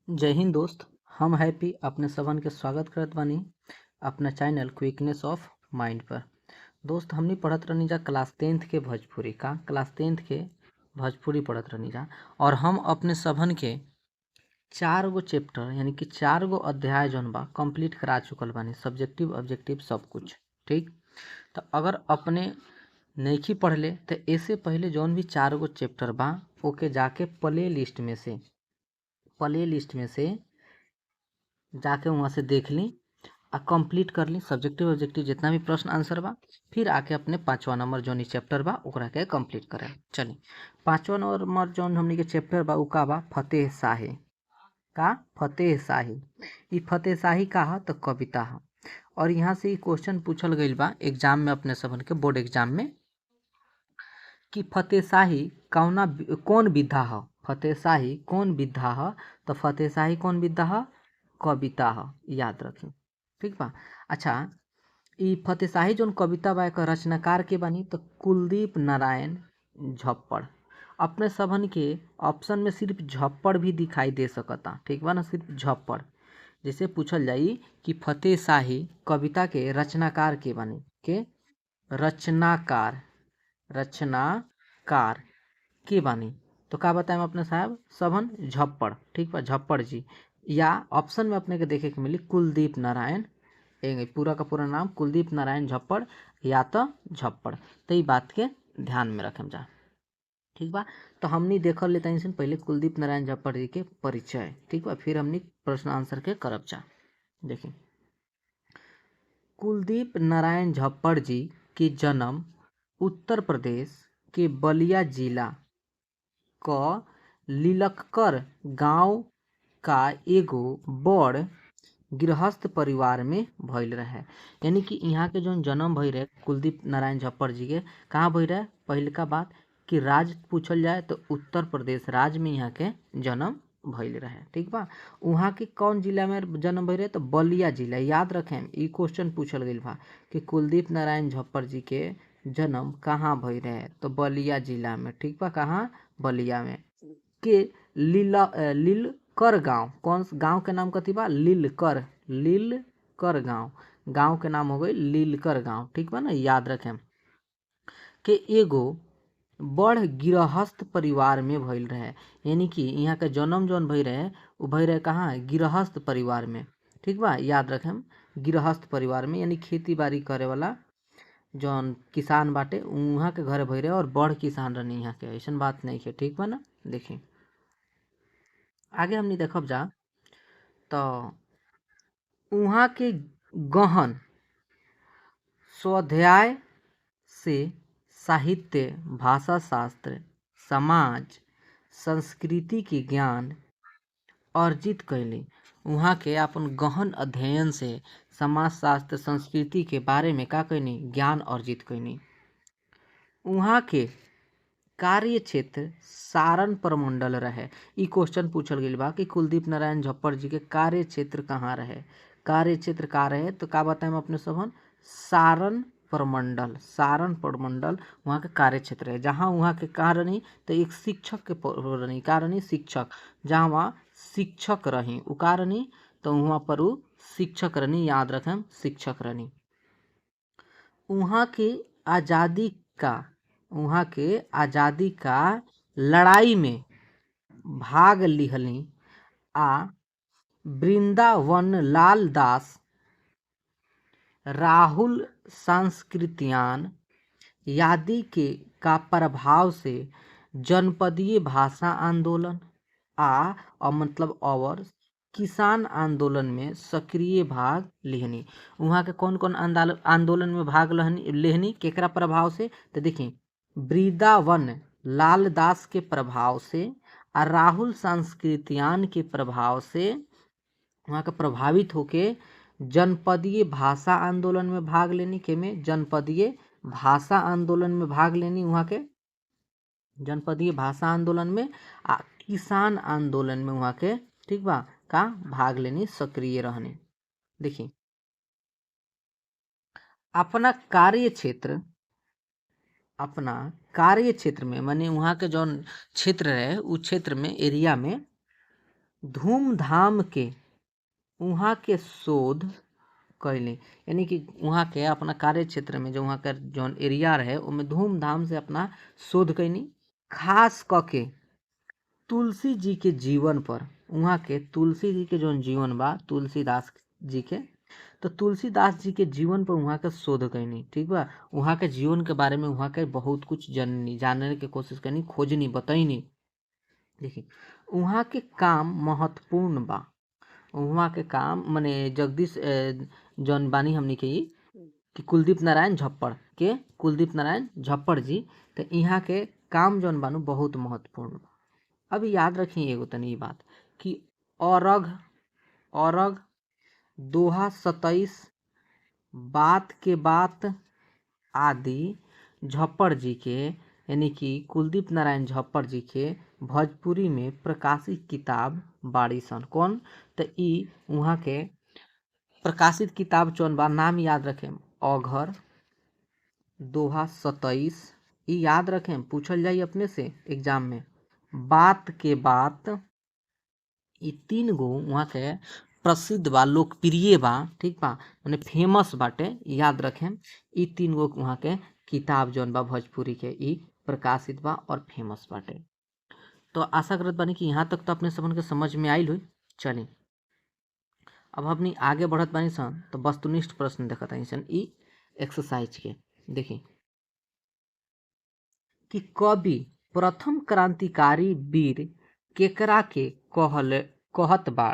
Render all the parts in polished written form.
जय हिंद दोस्त। हम हैप्पी अपने सबन के स्वागत करत बानी अपना चैनल क्विकनेस ऑफ माइंड पर। दोस्त हमनी पढ़त रहनी जा क्लास टेंथ के भोजपुरी का क्लास टेंथ के भोजपुरी पढ़त रहनी जा और हम अपने सबन के चार गो चैप्टर यानी कि चार गो अध्याय जौन बा कंप्लीट करा चुकल बानी, सब्जेक्टिव ऑब्जेक्टिव सब कुछ। ठीक, तो अगर अपने नइखी पढ़ले तो ऐसे पहले जौन भी चार गो चैप्टर बा ओके जाके प्ले लिस्ट में से जाके वहाँ से देख ली आ कंप्लीट कर ली सब्जेक्टिव ऑब्जेक्टिव जितना भी प्रश्न आंसर बा। फिर आके अपने पाँचवा नंबर जौन चैप्टर बा ओकरा के कंप्लीट करें। चलिए पाँचवा नंबर जौन हमनी के चैप्टर बा उ का बा, फतेह शाही का। फतेह शाही, ई फतेह शाही का ह तो कविता ह। और यहाँ से क्वेश्चन पूछल गइल बा एग्जाम में अपने सबन के बोर्ड एग्जाम में कि फतेह शाही कौना कौन विधा ह, फतेह शाही कौन विधा ह, तो फतेह शाही कौन विधा ह, कविता ह, याद रखी। ठीक बा। अच्छा, ई फतेह शाही जौन कविता बा एकर रचनाकार के बानी तो कुलदीप नारायण झप्पड़। अपने सबन के ऑप्शन में सिर्फ झप्पड़ भी दिखाई दे सकता, ठीक बा ना, सिर्फ झप्पड़। जैसे पूछल जाई कि फतेह शाही कविता के रचनाकार के बानी, के रचनाकार, रचनाकार के बानी, तो का बताएं अपने साहब सबन झप्पड़। ठीक बा, झप्पड़ जी। या ऑप्शन में अपने के देखे के मिली कुलदीप नारायण, पूरा का पूरा नाम कुलदीप नारायण झप्पड़ या तो झप्पड़। तो ये बात के ध्यान में रखें जा। ठीक बा, तो हमनी देखल लेते हैं पहले कुलदीप नारायण झप्पड़ जी के परिचय। ठीक बा, फिर हमनी प्रश्न आंसर के करब जा। देखिए, कुलदीप नारायण झप्पड़ जी के जन्म उत्तर प्रदेश के बलिया जिला क लीलक्कर गांव का एगो बड़ गृहस्थ परिवार में भइल रहे। यानी कि यहाँ के जौन जन्म भइल रहे कुलदीप नारायण झप्पड़ जी के, कहाँ भइल रहे, पहिलका बात कि राज्य पूछल जाए तो उत्तर प्रदेश राज्य में यहाँ के जन्म भइल रहे। ठीक बा, वहाँ के कौन जिला में जन्म भइल रहे तो बलिया जिला। याद रखें, ई क्वेश्चन पूछल गइल बा कि कुलदीप नारायण झप्पड़ जी के जन्म कहाँ भइल रहे तो बलिया जिला में। ठीक बा, कहाँ, बलिया में के लीलकर गांव। कौन गांव के नाम कथी बा, लीलकर, लीलकर गांव, गांव के नाम हो गई लीलकर गांव। ठीक बा ना, याद रखें के एगो बड़ गृहस्थ परिवार में भइल रहे। यानी कि यहाँ के जन्म जौन भइल रहे वो भइल रहे कहाँ, गृहस्थ परिवार में। ठीक बा, याद रखें गृहस्थ परिवार में, यानी खेती बाड़ी करे वाला जौन किसान बाटे वहाँ के घर भइल रहे और बड़ किसान रहनी यहाँ के, ऐसा बात नहीं है। ठीक बा ना। देखिए आगे हमने देखब जा तो वहाँ के गहन स्वाध्याय से साहित्य, भाषा शास्त्र, समाज, संस्कृति के ज्ञान अर्जित कैली। वहाँ के अपन गहन अध्ययन से समाज शास्त्र, संस्कृति के बारे में का कैनी, ज्ञान अर्जित कैनी। वहाँ के कार्य क्षेत्र सारण प्रमंडल रहे। ई क्वेश्चन पूछल गइल बा कि कुलदीप नारायण झप्पड़ जी के कार्य क्षेत्र कहाँ रहे, कार्य क्षेत्र का रहे तो का बताएं अपने सबन, सारण प्रमंडल, सारण प्रमंडल वहाँ के कार्य क्षेत्र है। जहाँ वहाँ के कहाँ रही तो एक शिक्षक के रही, का रही शिक्षक, जहाँ वहाँ शिक्षक रही उ का रही तो वहाँ पर उ शिक्षक रही, याद रखें शिक्षक रही। वहाँ के आज़ादी का, वहाँ के आज़ादी का लड़ाई में भाग लिहली आ वृंदावन लाल दास, राहुल सांस्कृत्यान आदि के का प्रभाव से जनपदीय भाषा आंदोलन आ मतलब और किसान आंदोलन में सक्रिय भाग लेहनी। वहाँ के कौन कौन आंदोलन में भाग लेहनी, केकरा प्रभाव से, तो देखिए वृंदावन लाल दास के प्रभाव से आ राहुल सांस्कृत्यान के प्रभाव से वहाँ के प्रभावित होके जनपदीय भाषा आंदोलन में भाग लेनी। के में जनपदीय भाषा आंदोलन में भाग लेनी, वहाँ के जनपदीय भाषा आंदोलन में आ किसान आंदोलन में वहाँ के, ठीक बा, का भाग लेनी, सक्रिय रहनी। देखिए अपना कार्य क्षेत्र, अपना कार्य क्षेत्र में माने वहाँ के जौन क्षेत्र रहे उ क्षेत्र में एरिया में धूमधाम के उहाँ के शोध कैले, यानी कि वहाँ के अपना कार्य क्षेत्र में जो वहाँ के जौन एरिया रहे उसमें धूमधाम से अपना शोध कैनी। खास क के तुलसी जी के जीवन पर, वहाँ के तुलसी जी के जौन जीवन बा तुलसीदास जी के, तो तुलसीदास जी के जीवन पर वहाँ के शोध कैनी। ठीक बा, वहाँ के जीवन के बारे में वहाँ के बहुत कुछ जननी, जानने के कोशिश कैनी, खोजनी, बतैनी। देखिए वहाँ के काम महत्वपूर्ण बा, वहाँ के काम माने जगदीश जौन बानी हमनी के कि कुलदीप नारायण झप्पड़ के, कुलदीप नारायण झप्पड़ जी, तो यहाँ के काम जौन बानू बहुत महत्वपूर्ण बा। अब याद रखी एगो तनी बात कि अरघ, अरघ, दोहा 27, बात के बात आदि झप्पड़ जी के यानी कि कुलदीप नारायण झप्पड़ जी के भोजपुरी में प्रकाशित किताब बाड़ी सन। कौन? तो ई वहाँ के प्रकाशित किताब चौन बा, नाम याद रखें, अघर, दोहा 27, ई याद रखें, पूछल जाई अपने से एग्जाम में। बात के बात, ई तीन गो वहाँ के प्रसिद्ध बा, लोकप्रिय बा, ठीक बा, माने फेमस बाटे, याद रखें। ई तीन गो वहाँ के किताब जौन बा भोजपुरी के ई प्रकाशित बा और फेमस बाटे। तो आशा करत बानी कि यहाँ तक तो अपने सबन के समझ में आइल हुई। चली अब अपनी आगे बढ़त बानी सन तो वस्तुनिष्ठ प्रश्न देखत बानी सन ई एक्सरसाइज के। देखी कि कवि प्रथम क्रांतिकारी वीर केकरा के कहल कहत बा।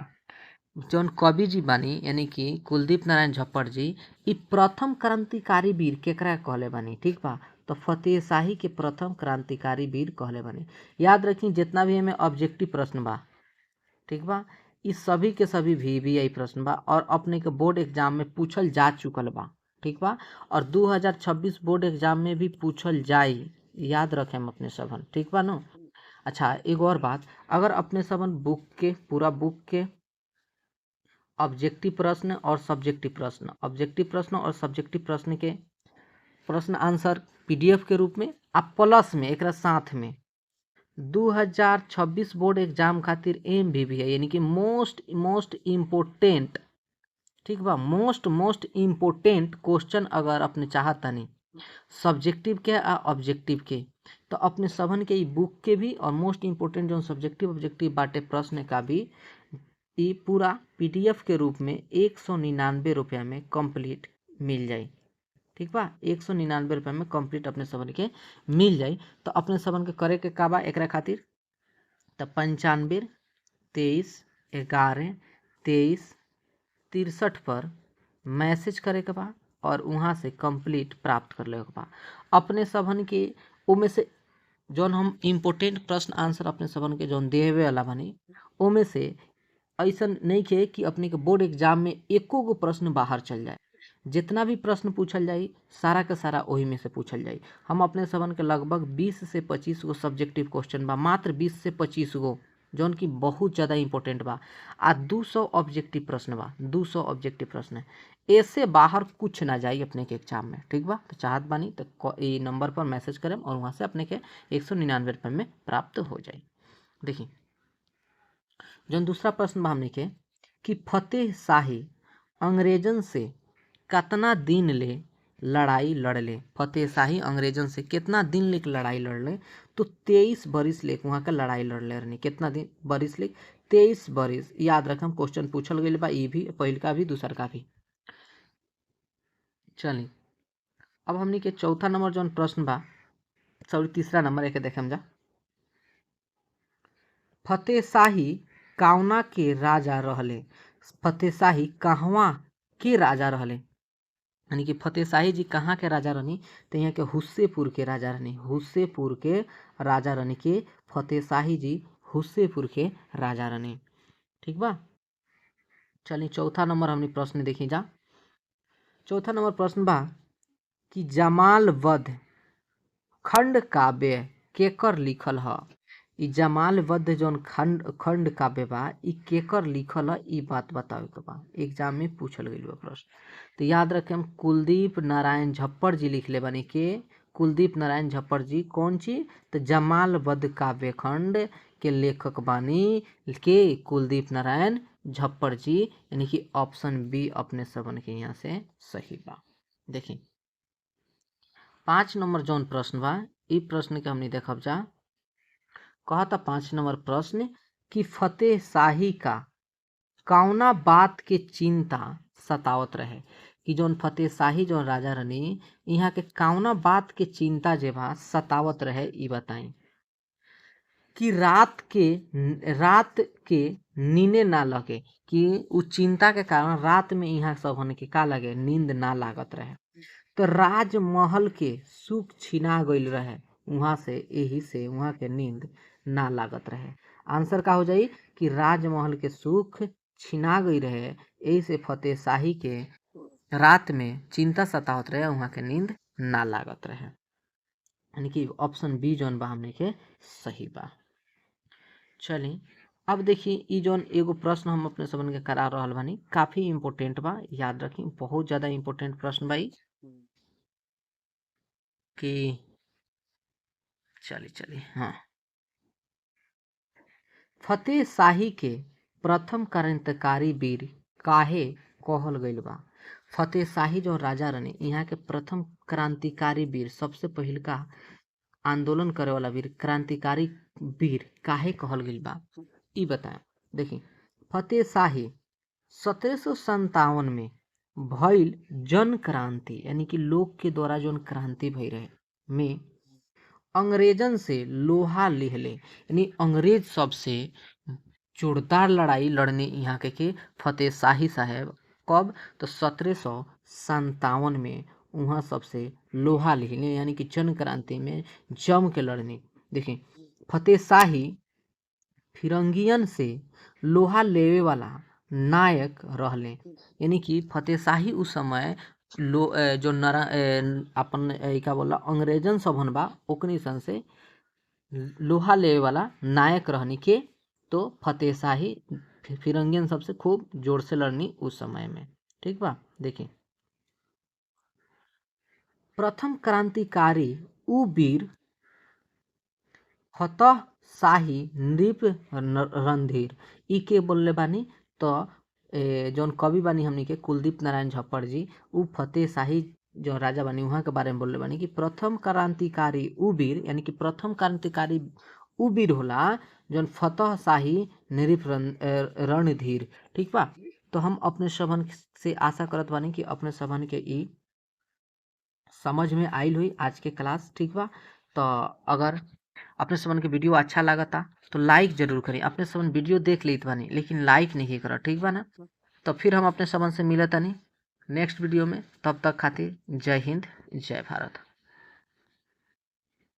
जौन कवि जी बानी यानी कि कुलदीप नारायण झप्पड़ जी, ई प्रथम क्रांतिकारी वीर केकरा कहले बानी, ठीक बा, तो फतेह शाही के प्रथम क्रांतिकारी वीर कहले बानी। याद रखी जितना भी हमें ऑब्जेक्टिव प्रश्न बा, ठीक बा, ई सभी के सभी VVI प्रश्न बा और अपने के बोर्ड एग्जाम में पूछल जा चुकल बा, ठीक बा, और 2026 बोर्ड एग्जाम में भी पूछल जाई, याद रखें अपने सबन, ठीक बा नो। अच्छा एक और बात, अगर अपने सबन बुक के पूरा बुक के ऑब्जेक्टिव प्रश्न और सब्जेक्टिव प्रश्न, ऑब्जेक्टिव प्रश्न और सब्जेक्टिव प्रश्न के प्रश्न आंसर PDF के रूप में आ प्लस में एकरा साथ में 2026 बोर्ड एग्जाम खातिर MVVI यानी कि मोस्ट मोस्ट इम्पोर्टेंट, ठीक बा, मोस्ट मोस्ट इम्पोर्टेंट क्वेश्चन अगर अपने चाहतनी सब्जेक्टिव के आ ऑब्जेक्टिव के, तो अपने सबन के ई बुक के भी और मोस्ट इम्पोर्टेंट जो सब्जेक्टिव ऑब्जेक्टिव बाटे प्रश्न का भी ई पूरा PDF के रूप में 199 रुपया में कंप्लीट मिल जाई, ठीक बा, 199 रुपया में कंप्लीट अपने सबन के मिल जाई। तो अपने सबन के करे के का बा एकरा खातिर, तो 95 23 11 23 63 पर मैसेज करे के बा और वहाँ से कंप्लीट प्राप्त कर ले के बा। अपने सबन के उमे से जौन हम इम्पोर्टेंट प्रश्न आंसर अपने सबन के जौन देवे वाला बानी ओमे से ऐसा नहीं है कि अपने के बोर्ड एग्जाम में एको गो प्रश्न बाहर चल जाए, जितना भी प्रश्न पूछल जाए सारा का सारा वही में से पूछल जाए। हम अपने सबन के लगभग 20 से 25 गो सब्जेक्टिव क्वेश्चन बा, मात्र 20 से 25 गो, जौन की बहुत ज़्यादा इंपॉर्टेंट बा, आ 200 ऑब्जेक्टिव प्रश्न बा, 200 ऑब्जेक्टिव प्रश्न, ऐसे बाहर कुछ ना जाए अपने के एग्जाम में, ठीक बा। तो चाहत बानी तो ये नंबर पर मैसेज करें और वहाँ से अपने के 199 रुपये में प्राप्त हो जाए। देखिए जौन दूसरा प्रश्न बा हमने के कि फतेह शाही अंग्रेजन से कितना दिन ले लड़ाई लड़ले, फतेह शाही अंग्रेजन से कितना दिन ले लड़ाई लड़ले, तो 23 बरिस ले वहाँ का लड़ाई लड़ले रहनी। कितना दिन बरिस ले? 23 बरिस, याद रखम, क्वेश्चन पूछल गइल बा ई भी, पहिल का भी दूसर का भी। चली अब हमनी के चौथा नंबर जौन प्रश्न बा, सॉरी तीसरा नंबर एक देखम जा। फतेह शाही कावना के राजा रहले, फतेह शाही कहवा के राजा रहले, यानी कि फतेह शाही जी कहाँ के राजा रहनी, तो यहाँ के हुस्सेपुर के राजा रहनी, हुस्सेपुर के राजा रहनी के फतेह शाही जी हुस्सेपुर के राजा रहनी, ठीक बा। चलिए चौथा नंबर हमने प्रश्न देखी जा। चौथा नंबर प्रश्न बा कि जमाल वध खंड काव्य केकर लिखल ह। ई जमाल वध जौन खंड खंड काव्य बा ई केकर लिखल ह, ई बात बतावे के बा, एग्जाम में पूछल गइल बा प्रश्न। तो याद रखें कुलदीप नारायण झप्पड़ जी लिखले बानी के, कुलदीप नारायण झप्पड़ जी कौन चीज, तो जमाल वध काव्य खंड के लेखक बानी के कुलदीप नारायण झप्पर जी, यानी कि ऑप्शन बी अपने सबन के यहाँ से सही बा। देखी 5 नंबर जौन प्रश्न बा, ई प्रश्न के हमने देखब जा। कहता 5 नंबर प्रश्न कि फतेह शाही का कौना बात के चिंता सतावत रहे, कि जौन फतेह शाही जौन राजा रहनी यहाँ के कौना बात के चिंता जे बा सतावत रहे, ई बताई। कि रात के नींदे ना लगे, कि उ चिंता के कारण रात में यहाँ सब के का लगे, नींद ना लागत रहे। तो राजमहल के सुख छिना गईल रहे वहाँ से, यही से वहाँ के नींद ना लागत रहे। आंसर का हो जाई कि राजमहल के सुख छिना गई रहे, यही से फतेह शाही के रात में चिंता सतावत रहे, वहाँ के नींद ना लागत रहे। यानी कि ऑप्शन बी जौन बा हमने के सही बा। चली अब देखिए ई जौन एगो प्रश्न हम अपने सबन के करा रहल बानी, काफ़ी इम्पोर्टेंट बा, याद रखी बहुत ज़्यादा इम्पोर्टेंट प्रश्न बा कि चली चली हाँ, फतेह शाही के प्रथम क्रांतिकारी वीर काहे कहल गईल बा। फतेह शाही जो राजा रहने यहाँ के प्रथम क्रांतिकारी वीर, सबसे पहिलका आंदोलन करे वाला वीर, क्रांतिकारी वीर काहे कहल गईल बा, ई बताएं। देखी फतेह शाही 1757 में भइल जन क्रांति, यानी कि लोग के द्वारा जौन क्रांति भई रहे में अंग्रेजन से लोहा लिहले, यानी अंग्रेज सबसे जोरदार लड़ाई लड़ने यहाँ के फतेह शाही साहेब। कब? तो 1757 में वहाँ सबसे लोहा लिहले, यानी कि जन क्रांति में जम के लड़ने। देखिए फतेह शाही फिरंगियन से लोहा लेवे वाला नायक रहले, यानी कि फतेह शाही उस समय लो जो नरा अपन का बोला अंग्रेजन सबन बा ओकनी सन से लोहा लेवे वाला नायक रहनी के, तो फतेह शाही फिरंगियन सबसे खूब जोर से लड़नी उस समय में। ठीक बा। देखिए प्रथम क्रांतिकारी उ वीर फतेह शाही नृप रणधीर, ई के बोलले बानी तो जौन कवि बानी हमनी के कुलदीप नारायण झप्पर जी, उ फतेह शाही जो राजा बानी वहाँ के बारे में बोलले बानी कि प्रथम क्रांतिकारी उ वीर, यानी कि प्रथम क्रांतिकारी उ वीर होला जौन फतेह शाही नृप रणधीर। ठीक बा। तो हम अपने सबन से आशा करत बानी कि अपने सबन के ई समझ में आइल हुई आज के क्लास। ठीक बा। तो अगर अपने सबन के वीडियो अच्छा लागता तो लाइक जरूर करी। अपने सबन वीडियो देख लेत बानी लेकिन लाइक नहीं करा, ठीक बा ना। तो फिर हम अपने सबन से मिलतानी नेक्स्ट वीडियो में, तब तक खातिर जय हिंद जय भारत।